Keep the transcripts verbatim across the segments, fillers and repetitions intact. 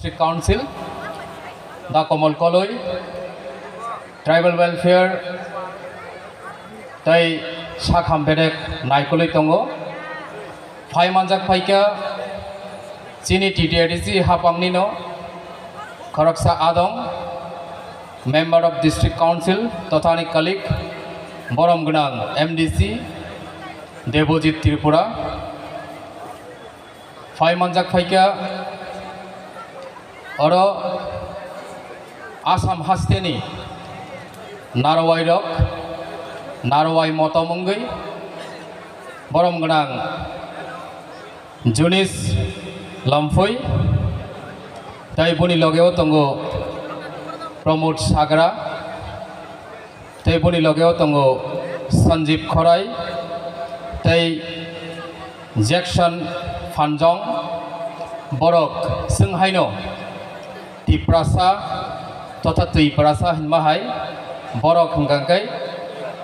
District Council, Da Komol Koloi, Tribal Welfare, tei sakham bedek naikolwi tongo. Phai manjak phaikha chini T T A D C hapangni no khoroksa adong, Member of District Council, tothani colleague, borom gwnang M D C, Debojit Tripura. Phai manjak phaikha oro Assam hasteni narwai rok, narwai motom wngwi borom gwnang Junis Lamphoi, tei boni logeo tongo Pramod Sagra, tei boni logeo tongo Sanjeev Khorai tei Jackson Phanjong. Borok chwng haino Tiprasa totha Twiprasa hinma hai borok hwnkha khe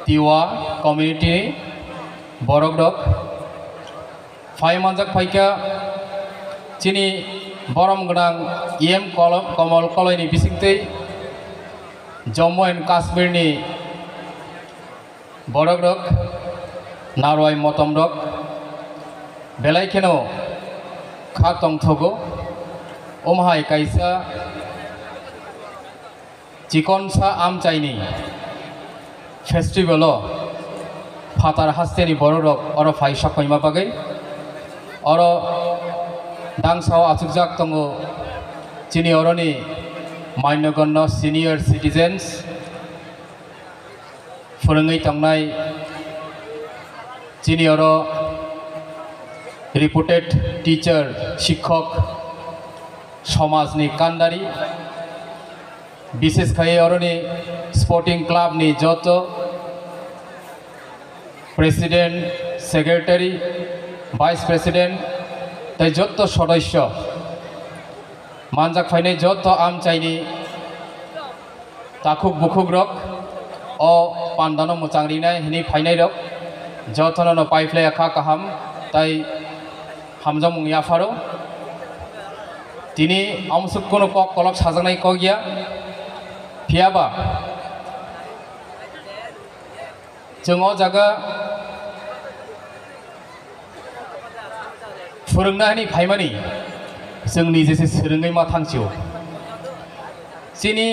Tiwa community ni borok rok. Phai manjak phaikha chini borom gwnang E M Kolo-, Komol Koloini bisingtwi Jammu and Kashmir ni borok rok, narwai motom rok belai kheno kha tongthogo. Omo hai kaisa chikonsa amchaini festival o phatar hasteni borok rok oro phai sok phaima bagwi oro dangsao achukjak tongo chini oroni manyogonno senior citizens, phwrwngwi tongnai chini oro reputed teacher, sikhok, somajni kandari, bishesh khai oroni sporting club ni joto president, secretary, vice president tei joto sodosyo, manjak phainai joto amchaini takhuk bukhuk rok, o pandano mwchang rinai hwnwi phainai rok jotono no paiphlaiya kha kaham tei hamjakmung yapharo. Tini amsuk kunu kok kolok sajaknai kok ya, phiyaba chwng o jaga phwrwngna hwnwi phaimani chwng nije se swrwngwi ma thangsio. Chini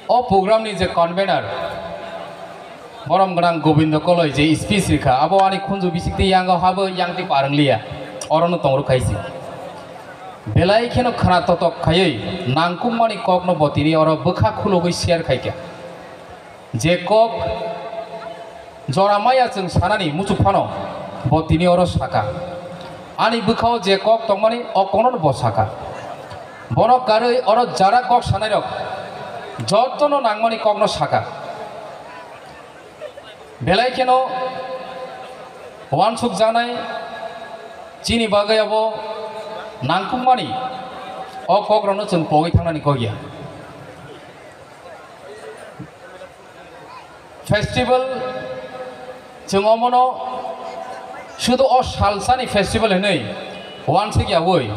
o program ni je convener borom gwnang Gobindo Koloi je speech rikha, abo ani khunju bisik twi yango habo yang twi parwng liya, orono tong rwkha isi. Belai kheno khna totok khaiwi nangkukmani kokno bo tini oro bwkha khulogwi share khaikha. Je kok jora maya chwng sanani muchuk phano bo tini oro saka. Ani bwkhao je kok tongmani o kokno bo saka. Bono karwi oro jara kok sanairok jotono nangmani kokno saka. Belai kheno uansuk janai chini bagwi abo nangkukmani o kokrokno chwng pogwi thangnani kok ya. Festival chwng omono sudu o salsani festival hinwi uansuk yaui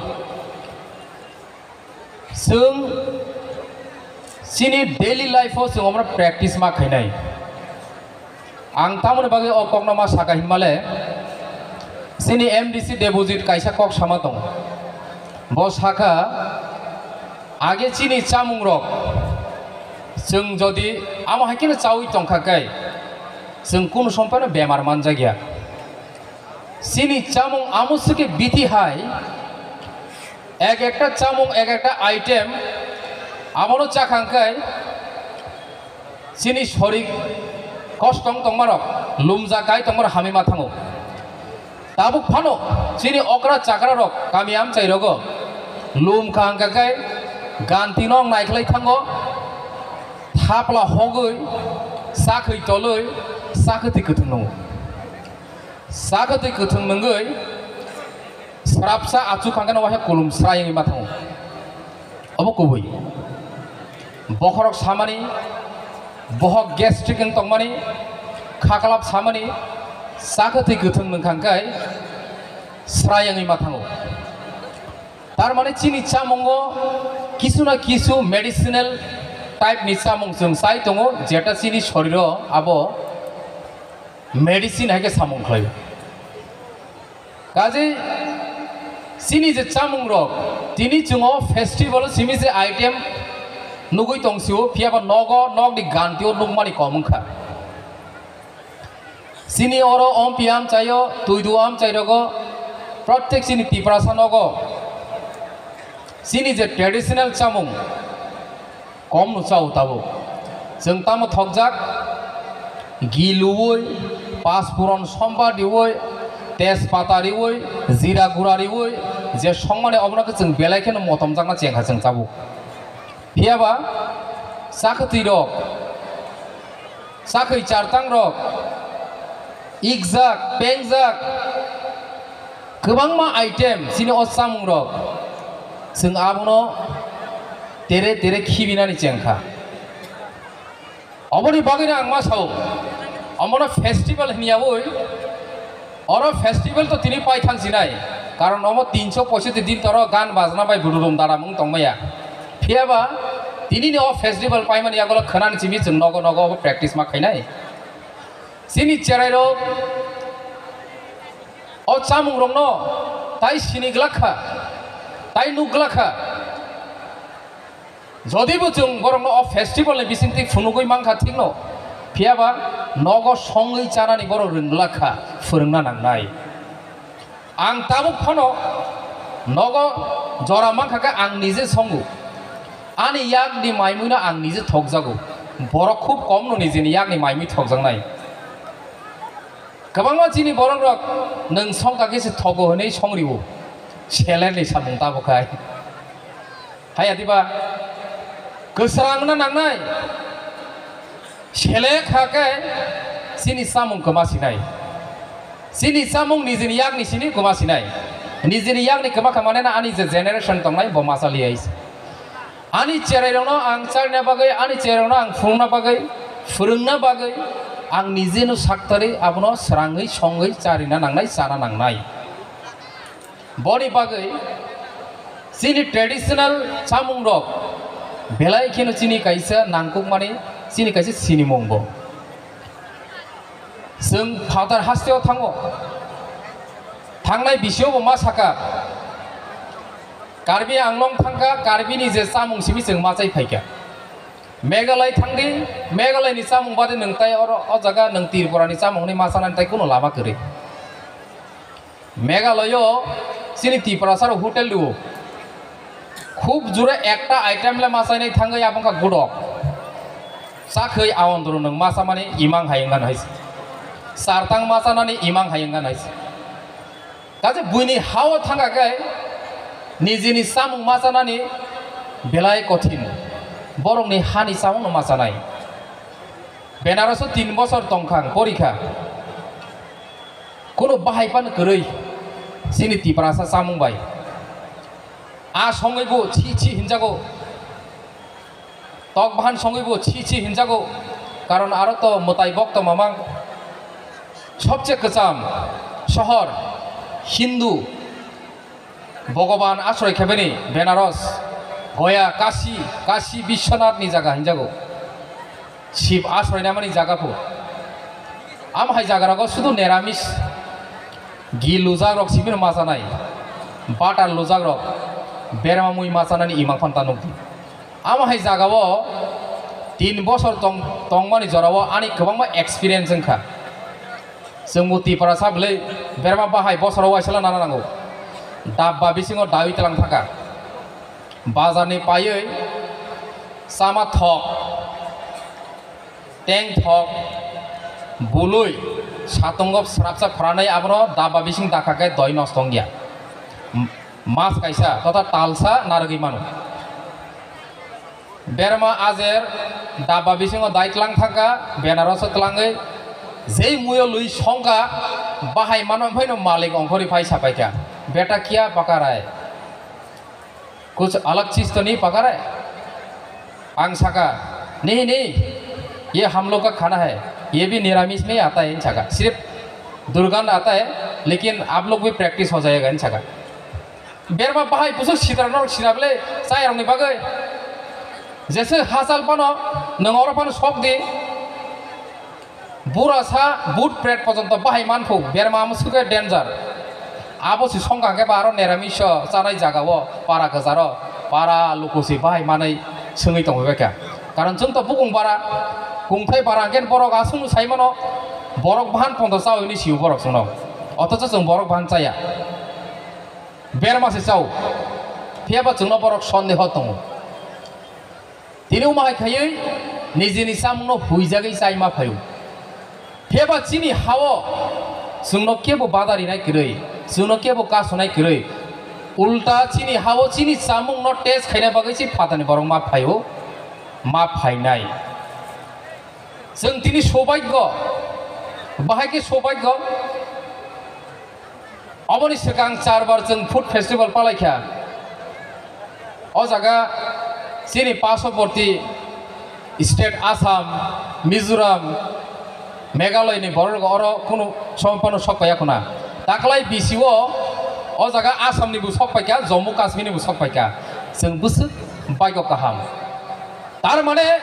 chwng chini daily life o chwng omono practice ma khainai. Ang tamoni bagwi o kokno ma saka hinmale, chini M D C Debojit kaisa kok sama tongo. Bo saka, age chini chamungrok chwng jodi amo hai kheno chaui tongkha khe, chwng kunu sompano bemar manjakya. Chini chamung amo swkhe bithi hai, ek ekta chamung, ek ekta item, abono chakhang khe chini sorik kostong tongmarok, lumja kai tongmarok hamwi ma thango. Tabuk phano chini okra chakra rok kami amchai rogo lum kahang kha khe ganti no naiklai thango, thapla hogwi, chakhwi tolwi, chakhwtwi kwthwng nungo. Chakhwtwi kwthwng nungwi srapsa achuk kha khe no waisa kulum srai wngwi ma thango. Obo kubui. Bokhorok samani, bokhok gastric wng tongmani, khaklap samani, chakhwtwi kwthwng nung kha khe srai wngwi ma thango. Tar mane chini chamungo kisu na kisu medicinal type ni chamung chwng chai tongo, jeta chini shoriro abo medicine hai khe samung khlaio. Kaje chini je chamung rok, tini chwngo festival simi je item nugui tong sio, phiya ba nogo, nokni gantio nukmani kom wngkha. Chini oro ompi amchaio, tuidu amchai rogo, protek chini Tiprasa nogo chini je traditional chamung kom no chao tabuk. Chwng tamo thokjak, gi luwoi, paspuron somba riwoi, tejpata riwoi, jira gura riwoi, je songmani obono khe chwng belai kheno motomjakna chengkha chwng tabuk. Phiya ba chakhwtwi rok, chakhwi chartang rok, ikjak, pengjak, kwbangma item chini o chamung rok chwng abono tere tere khibinani chengkha. Oboni bagwino ang ma sao, omono festival hinyawi, oro festival to tini pai thang sinai, karon omo tinso poisoti din toro gan bajna bai budurum daram wng tongmaya. Phiya ba tini ni o festival paimani yagulo khwnani simi chwng nogo nogo obo practice ma khainai. Chini cherai rok o chamung rokno tai sini glak kha, tai nuk glak kha. Jodi bo chwng borokno o festival ni bisingtwi phunugwi mankha thikno, phiya ba nogo songwi chanani borok rwngla kha, phwrwngna nangnai. Ang tabuk phano nogo jora mankha khe ang nije songo. Ani yakni maimuino ang nije thokjago. Borok khub komno nijeni yakni maimui thokjaknai. Kwbangma chini borok rok nwng songkha khe se thogo hwnwi songriwo. Selerni samung tabuk khai. Haya diba? Kwsrang wngna nangnai. Selek kha khe chini chamung kwma sinai. Chini chamung nijini yakni sini kwma sinai. Nijini yakni kwma kha mane na ani je generation tongnai bo masa liyai. Ani cherai rokno ang charina bagwi, ani cherai rokno ang phunukna bagwi, phwrwngna bagwi ang nijeno saktari abono srangwi songwi charina nangnai, chana nangnai. Boni bagwi chini traditional chamung rok belai kheno chini kaisa nangkukmani, chini kaisa sinimung bo. Chwng phatar hasteo thango, thangnai bisio bo ma saka, Karbi Anglong thangkha, Karbi ni je chamung simi chwng ma chai phaikha. Meghalaya thangdi, Meghalaya ni chamung bade nwng tai oro, o jaga nwng Tripura ni chamung ni ma chanani tai kuno lama kwrwi. Meghalaya o chini Tiprasa rok hotel rio. Khub jora ekta item le ma chainai thangwi abo wngkha gudok. Chakhwi aondro nwng ma chamani imang hai wngkha hai se. Chartang ma chanani imang hai wngkha hai se. Kaje buini ha o thangkha khe nijini chamung ma chanani belai kothin. Borokni hani chamungno ma chanai. Benaros o tin bosor tongkha ang porikha. Kuno bahai phano kwrwi chini Tiprasa chamung bai. A songwi bo chi chi hinjago. Tok bahan songwi bo chi chi hinjago. Karon aro to mwtai bok to mamang. Sobche kwcham sohor Hindu Bhogoban asroi khaibani Benaros, Goya, Kashi, Kashi Biswanath ni jaga hinjago. Shiv asroi namani jaga pho. Am hai jaga rogo sudu neramis gi lujak rok simi ma chanai. Butter lujak rok, berma mui ma chanani imang phanta nukdi. Amo hai jaga o tin bosor tong-, tongmani jora o ani kwbangma experience wngkha. Chwng bo Tiprasa bwlwi berma bahai bosoro waisala nana nango. Dabba bisingo dawi tlang thangkha. Bazar ni paiwi chama thok, teng thok, bului, satungo srapsa phranai abono dabba bising dakha khe doi nosto wngya. M-, mas kaisa, tota talsa narwgwi mano. Berma ajer dabba bisingo dai tlang thangkha, Benaros o tlangwi jei muio lui songkha, bahai mano phaino malik ongkhorwi phai sapaikha, "Beta kya paka raha hai? Kuch alag cheez to nahi paka raha hai?" Ang saka, "Nahi, nahi, ye hum log ka khana hai, ye bhi niramis mein aata hai," saka. "Sirf durgandh aata hai, lekin aap log bhi practice ho jayega," saka. Berma bahai busuk sitra norok sina bele chayarokni bagwi. Jese hachal phano nwng oro phano sok di. Bura sa but pret pojonto bahai manphu, berma amo suke danger. Abo si songkha khe ba aro neramis o chanai jaga o para kwcharo para luku si bahai manwi swngwi tongwi baikha. Karon chwng to bukung bara, kungthai bara hwnkhe borok aswk sai mano, borok bahan pondo chawi hwnwi sio borok chwngno. Othocho chwng borok bahan chaya. Berma se chao. Phiya ba chwngno borok sondeho tongo. Tini omo hai khaiwi nijini chamungno huijagwi chaima phaio. Phiya ba chini hao chwngno kebo badarinai kwrwi, chwngno kebo kasonai kwrwi. Ulta chini hao chini chamungno test khaina bagwi se phatani borok ma phaio, ma phainai. Chwng tini sobaikgo, bahai khe sobaikgo. Oboni swkang charbar chwng food festival palaikha. O jaga chini pasoborti state Assam, Mizoram, Meghalaya ni borok oro kunu sompano sok paiya khuna. Taklai bisi o, o jaga Assam ni bo sok paikha, Jammu Kashmir ni bo sok paikha. Chwng bwswk baigo kaham. Tar mane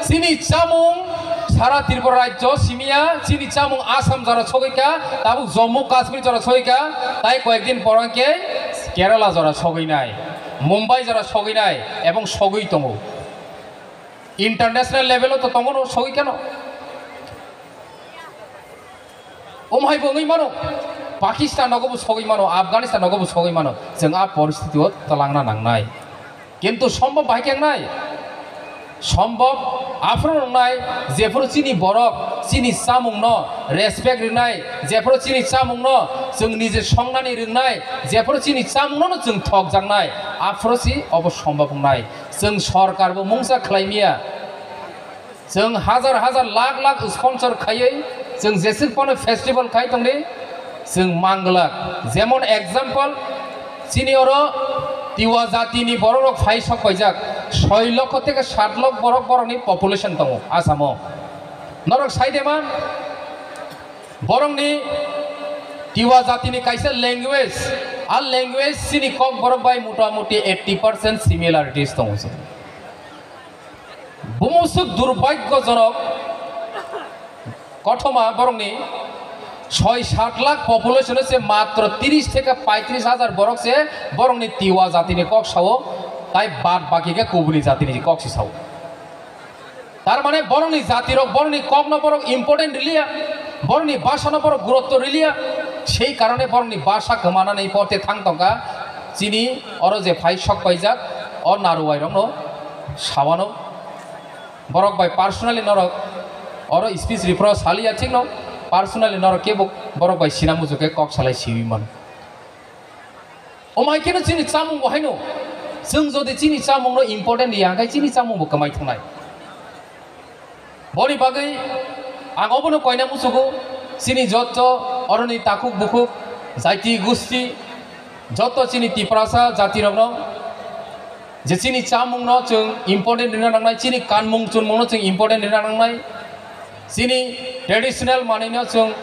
chini chamung sara Tripura rajyo simiya, chini chamung Assam jora sogwi kha, tabuk Jammu Kashmir jora sogwi kha, tai koyekdin pore hwnkhe Kerala jora sogwi nai, Mumbai jora sogwi nai, ebong sogwi tongo. International level o to tongo no sogwi kheno. Omo hai bo wngwi mano, Pakistan nogo bo sogwi mano, Afghanistan nogo bo sogwi mano, chwng a poristiti o twlangna nangnai. Kintu sombhob bahai khe wngnai? Sombhob aphuru wngnai, jephuru chini borok chini chamungno respect rwnai, jephuru chini chamungno chwng nije songnani rwngnai, jephuru chini chamungno chwng thokjaknai, aphuru si obo sombhob wngnai. Chwng sorkar bo mungsa khlai miya. Chwng hazar hazar lakh lakh sponsor khaiwi chwng jeswk phano festival khai tongdi, chwng manglak. Jemon example, chini oro Tiwa jatini borok rok phai sok paijak, soi lokho theke sat lokh borok, borokni population tongo Asamo. Norok sai de man, borokni Tiwa jatini kaisa language, a language chini kok borok bai mota moti eighty percent similarities tongo. Bumusuk durbhagyojonok kothoma borokni soi sat lakh population se matro tiris theke paitris hajar borok se borokni Tiwa jatini kok sao, tai bad baki khe kubuni jatini kok se sao. Tar mane borokni jatirok borokni kokno borok important riliya, borokni bhasano borok gurutto riliya, sei karone borokni bhasa kwmanani porte thang tongkha chini oro je phai sok paijak o naruwairokno sawano. Borok bai personally norok oro speech ripro saliya thikno, personally norok kebo borok bai sina muchuk khe kok salai siwi mano. Omo hai kheno chini chamung bo haino, chwng jodi chini chamungno important ya hwnkhe chini chamung bo kwmai thangnai. Boni bagwi ang obono koina muchugo, chini jotto oroni takhuk bukhuk, jaiti gusti, jotto chini Tiprasa jatirokno, je chini chamungno chwng important rwna nangnai, chini kanmung chunmungno chwng important rwna nangnai, chini traditional manwino chwng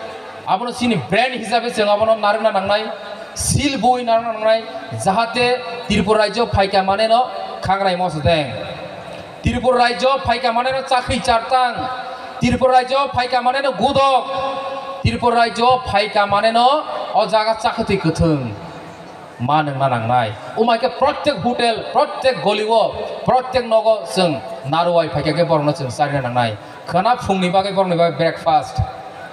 abono chini brand hisabe chwng abono narwkna nangnai, seal bui narwkna nangnai, jahate Tripura rajyo phaikha maneno khangrai mosodeng. Tripura rajyo phaikha maneno chakri chartang, Tripura rajyo phaikha maneno gudok, Tripura rajyo phaikha maneno o jaga chakhwtwi kwthwng ma nungna nangnai. Omo hai khe protek hotel, protek golio, protek nogo chwng naruwai phaikha khe borokno chwng charina nangnai. Khwna phungni bagwi borokni bagwi breakfast.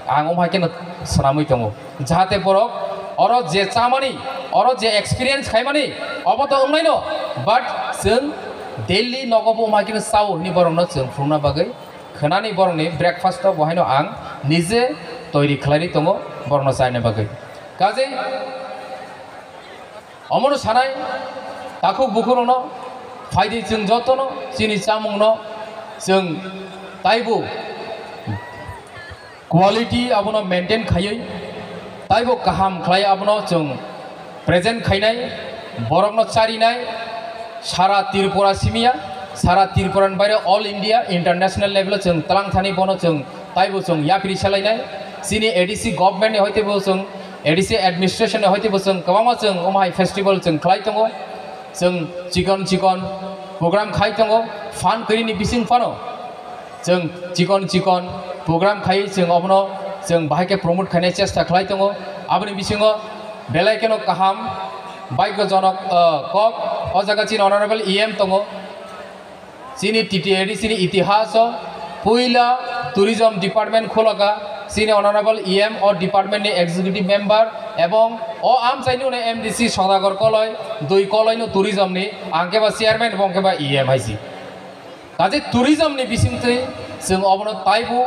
Ang omo hai kheno swnamwi tongo. Jahate borok oro je chamani, oro je experience khaimani, obo to wngnaino, but chwng daily nogo bo omo hai kheno chao hwnwi borokno chwng phunukna bagwi khwnani borokni breakfast o bo haino ang nije toiri khlairwi tongo borokno charina bagwi. Kajei omono sanai takhuk bukhurokno phaidi chwng jotono chini chamungno chwng taibo quality abono maintain khaiwi taibo kaham khlai abono chwng present khainai, borokno charinai, sara Tripura simiya, sara Tripura ni baire all India international level o chwng twlang thani bono chwng taibo chwng yapri salainai, chini A D C government ni hoitebo chwng A D C administration ni hoite bo chwng kwbangma chwng omo hai festival chwng khlai tongo. Chwng chikon chikon program khai tongo, phan kwrwini bising phano chwng chikon chikon program khai chwng obono chwng bahai khe promote khainai chesta khlai tongo. Aboni bisingo belai kheno kaham baikhojonok, ah, kok o jaga chini honorable E M tongo. Chini T T A D C ni itihaso puila tourism department khulaka, chini honorable E M o department ni executive member ebong o amchaini uno M D C Sodagar Koloi, dui Koloi no tourism ni, ang khe ba chairman, bo khe ba E M hai si. Kaje tourism ni bisingtwi chwng obono taibo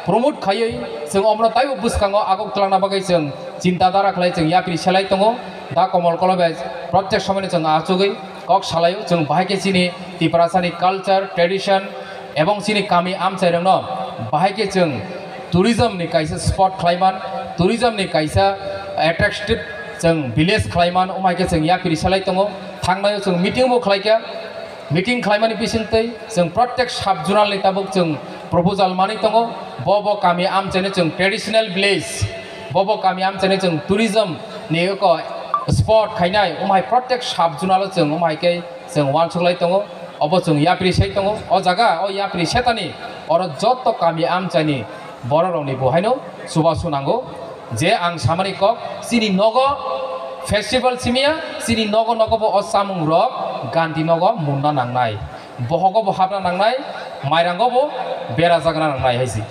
promote khaiwi, chwng obono taibo bwskango agok twlangna bagwi chwng chinta dara khlai chwng yapri selai tongo. Da Komol Koloi bai protek somoino chwng achugwi kok salaio, chwng bahai khe chini Tiprasani culture, tradition ebong chini kami amchairokno bahai khe chwng tourism ni kaisa spot khlaiman, tourism ni kaisa attractive chwng village khlaiman, omo hai khe chwng yapri selai tongo. Thangnaio chwng meeting bo khlaikha, meeting khlaimani bisingtwi chwng protek sub zonal ni tabuk chwng proposal manwi tongo. Bo bo kami amchaino chwng traditional village, bo bo kami amchaino chwng tourism ni eko spot khainai, omo hai protek sub zonal o chwng omo hai khe chwng uansuk lai tongo. Obo chwng yapri sai tongo. O jaga o yapri setani oro joto kami amchaini borok rokni bo haino chubachu nango. Je ang samani kok, chini nogo festival simiya, chini nogo nogo bo o chamung rok ganti nogo munna nangnai, bohogo bo hapna nangnai, mairango bo bera jagna nangnai hai si.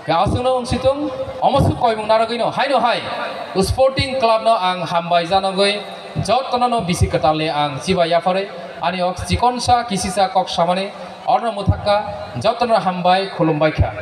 Aswkno wng situng, omo swk koimung narwgwino haino hai sporting club no ang hambai janagwi jotono no bisi kwtalni ang chiba yapharwi ani o chikonsa kisisa kok samani orno mwthakka jotono hambai khulumbai kha.